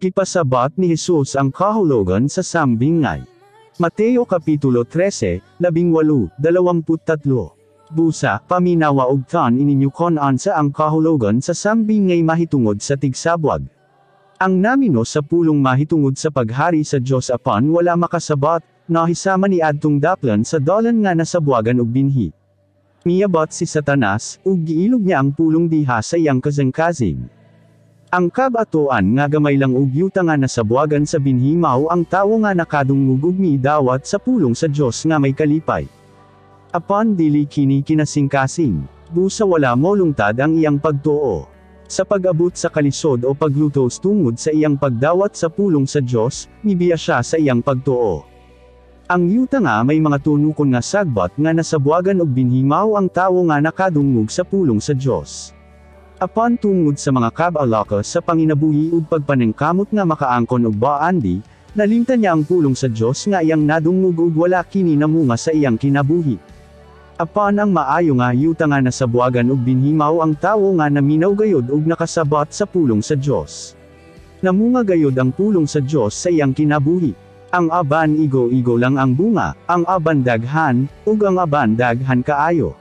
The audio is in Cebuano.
Gipasabot ni Jesus ang kahulogan sa sambingay. Mateo Kapitulo 13, 18, 23. Busa, paminawa og tun-i ninyo kon unsa ang kahulogan sa sambingay mahitungod sa tigsabwag. Ang namino sa pulong mahitungod sa paghari sa Dios apan wala makasabot, nahisama ni adtong daplon sa dalan nga nasabwagan og binhi. Miabot si Satanas, ug giilog niya ang pulong diha sa iyang kasingkasing. Ang kab-atoan nga gamay lang og yuta nga nasabwagan sa binhi mao ang tawo nga nakadungog ug miidawat sa pulong sa Dios nga may kalipay. Apan dili kini kinasingkasing, busa wala molungtad ang iyang pagtuo. Sa pag-abot sa kalisod o paglutos tungod sa iyang pagdawat sa pulong sa Dios, mibiya siya sa iyang pagtuo. Ang yuta nga may mga tunukon nga sagbot nga nasabwagan og binhi mao ang tawo nga nakadungog sa pulong sa Dios. Apan tungod sa mga kabalaka sa panginabuhi ug pagpaningkamot nga makaangkon og baandi, nalimtan niya ang pulong sa Dios nga iyang nadungog ug wala kini namunga sa iyang kinabuhi. Apan ang maayo nga yuta nga nasabwagan og binhi mao ang tawo nga naminaw gayod ug nakasabot sa pulong sa Dios. Namunga gayod ang pulong sa Dios sa iyang kinabuhi. Ang uban igo-igo lang ang bunga, ang uban daghan, ug ang uban daghan kaayo.